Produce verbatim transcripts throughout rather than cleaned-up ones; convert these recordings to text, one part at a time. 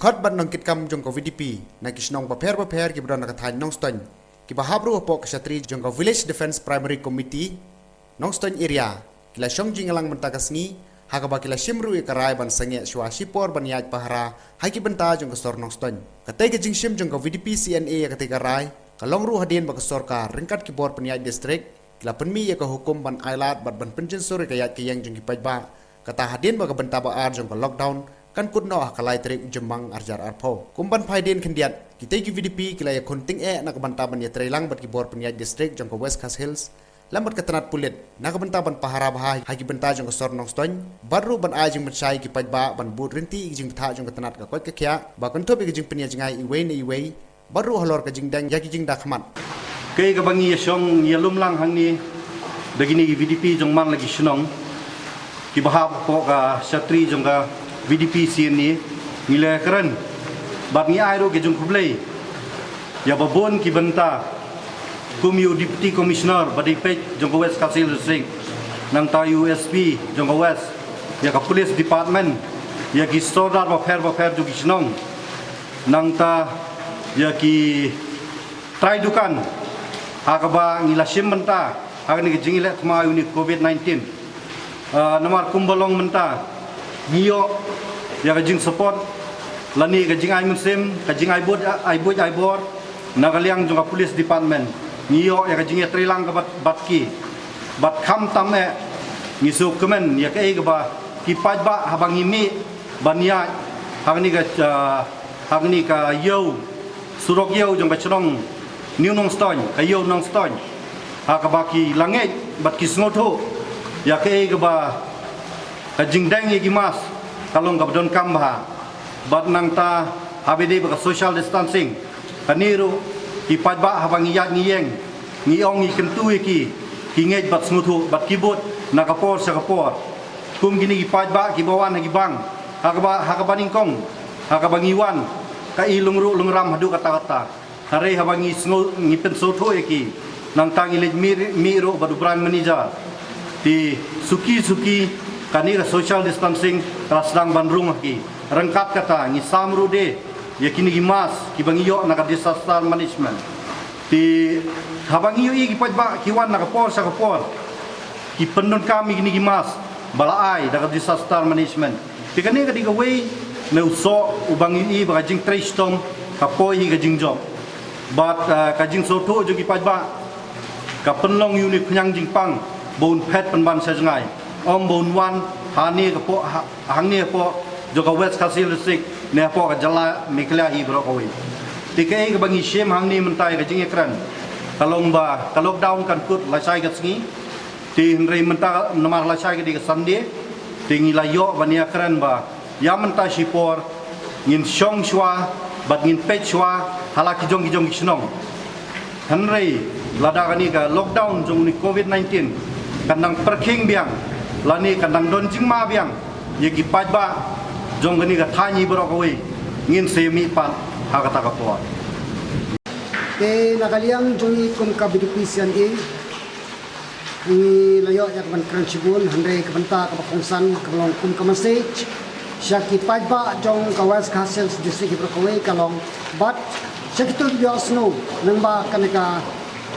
Pat bad nongkitkam jong ka VDP na ki shnong bapher bapher kiba don ha ka thaiñ Nongstoiñ, kiba hap ruh hapoh ka shatri jong ka Village Defence Primary Committee Nongstoiñ Area, ki la shong jingïalang mynta ka sngi, ha kaba ki la shim ruh ïa ka rai ban sangeh shuwa shipor ban ïaid pahara ha ki bynta jong ka sor Nongstoiñ. Katei ka jingshim jong ka VDP CNA ïa katei ka rai ka long ruh hadien ba ka sorkar ryngkat ki bor pynïaid district ki la pynmih ïa ka hukum ban ailad bad ban pynjynsur ïa ka ïaid ka ïeng jong ki paidbah. Kata hadien ba ka bynta ba ar jong ka lockdown kan kut noh ha ka lai tarik u Jymmang arhajar arphew. Kum ban phai dien khyndiat, kitei ki VDP ki la ïakhun tyngeh na ka bynta ban ïatreilang bad ki bor pynïaid district jong ka West Khasi Hills lem bad ka tnat pulit na ka bynta ban pahara bha ha ki bynta jong ka sor Nongstoiñ, bad ruh ban ai jingpynshai ïa ki paidbah ban bud rynti ïa ki jingbthah jong ka tnat ka koit ka khiah, ba kynthup ïa ka jingpynïajngai iwei na iwei, bad ruh halor ka jingdeng ïa ki jingdakhmat. Kaei kaba ngi ïa shong ïa lum lang hangne da kine ki VDP jong man la ki shnong kiba hap hapoh ka shatri jong ka VDP CNA, ngi la kren bad ngi ai ruh ka jingkhublei ïa ba bun ki bynta, kum ïa u Deputy Commissioner ba dei peit jong ka West Khasi Hills District, nangta ïa u SP jong ka West, ïa ka Police Department, ïa ki sordar bapher bapher jong ki shnong, nangta ïa ki trai dukan, ha kaba ngi la shim bynta ha kane ka jingïaleh thma ïa une u Covid nineteen. Ah, namar kumba long mynta, ngi ïoh ïa ka jingsupport lane ka jingai mynsiem, ka jingai buit, ai buit ai bor na ka liang jong ka Police Department. Ngi ïoh ïa ka jingïatreilang ka bad, bad ki, bad khamtam eh ngi sngewkmen ïa kaei kaba ki paidbah haba ngi mih ban ïaid ha kane ka, ah, ha kane ka ïew, surok ïew jong ka shnong New Nongstoiñ, ka ïew Nongstoiñ, ha kaba ki la ngeit bad ki sngewthuh ïa kaei kaba ka jingdeng ïa ki mask ka long kaba donkam bha. Bad nangta haba dei ba ka social distancing, kane ruh ki paidbah haba ngi ïaid ngi ïeng, ngi ong ngi kyntu ïa ki, ki ngeit bad sngewthuh bad ki bud na ka por sha ka por. Kum kine ki paidbah kiba wan ha ki bank, ha kaba, ha kaba nyngkong ha kaba ngi wan, ka i lungruh lungram haduh katta katta. Hynrei haba ngi sngew, ngi pynsngewthuh ïa ki, nangta ngi leit mih, mih ruh bad u branch manager, te suki suki kane ka social distancing ka la sdang ban rung ha ki. Ryngkat kata ngi sam ruh de ïa kine ki mask kiba ngi ïoh na ka disaster management. Te haba ngi ïohi ki paidbah ki wan na ka por sha ka por, ki pyndonkam ïa kine ki mask ba la ai da ka disaster management. Te kane ka dei kawei na u soh uba ngi ïohi ba ka jingtrei shitom ka poi hi ka jingjop. Bad, eh, ka jingsngewthuh jong ki paidbah ka pynlong ïa une u khñiang jingpang ba un phet pynban sha jngai, ym ba un wan hangne hapoh, ha, hangne hapoh jong ka West Khasi Hills District ne hapoh ka jylla Meghalaya hi baroh kawei. Te kaei kaba ngi shim hangne mynta ïa ka jingïakren ka long ba ka lockdown kan kut lashai ka sngi. Te hynrei mynta namar lashai ka dei ka Sunday, te ngi la ïoh ban ïakren ba ïa mynta shipor ngin shong shuwa bad ngin peit shuwa ha la ki jong ki jong ki shnong. Hynrei lada kane ka lockdown jong une u Covid nineteen kan dang pyrkhing biang lane kan dang don jingma biang ïa ki paidbah jong kane ka thaiñ hi baroh kawei, ngin sa ïa mih pat ha kata ka por. Te na ka liang jong ngi kum ka VDP CNA, ngi la ïoh ïa ka ban kren shibun, hynrei ka bynta kaba kongsan kaba long kum ka message sha ki paidbah jong ka West Khasi Hills District hi baroh kawei ka long, bad sha kito kiba ïohsngew, nangba kane ka,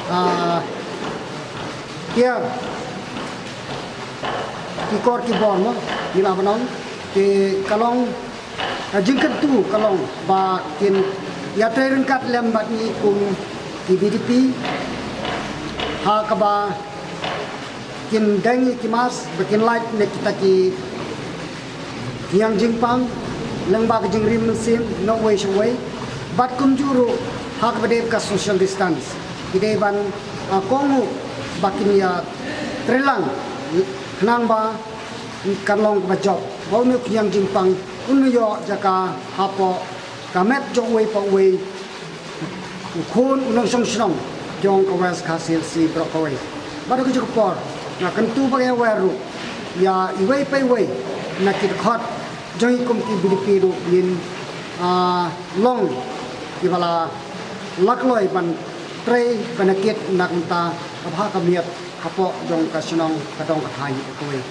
ah, tiar ki kor ki bor mo, ngi lah ban ong, te ka long ka jingkyntu ka long ba kin ïatrei ryngkat lem bad ngi kum ki VDP ha kaba kin deng ïa ki mask ba kin lait na kita ki khñiang jingpang lyngba ka jingrim mynsiem na uwei sha uwei, bad kumjuh ruh ha kaba dei ka social distance. Ki dei ban, ah, kohnguh ba kin ïatreilang khnang ba kan long kaba jop ba une u khñiang jingpang un ym ïoh jaka hapoh ka met jong uwei pa uwei u khun u nongshong shnong jong ka West Khasi Hills hi baroh kawei. Bad ha kajuh ka por nga kyntu ba ka ïawer ruh ïa iwei pa iwei na ki dkhot jong ngi kum ki VDP ruh ngin, ah, long kiba la kloi ban trei ban ïakit na ka bynta ka bha ka miat hapoh jong ka shnong ka dong ka thaiñ kawei.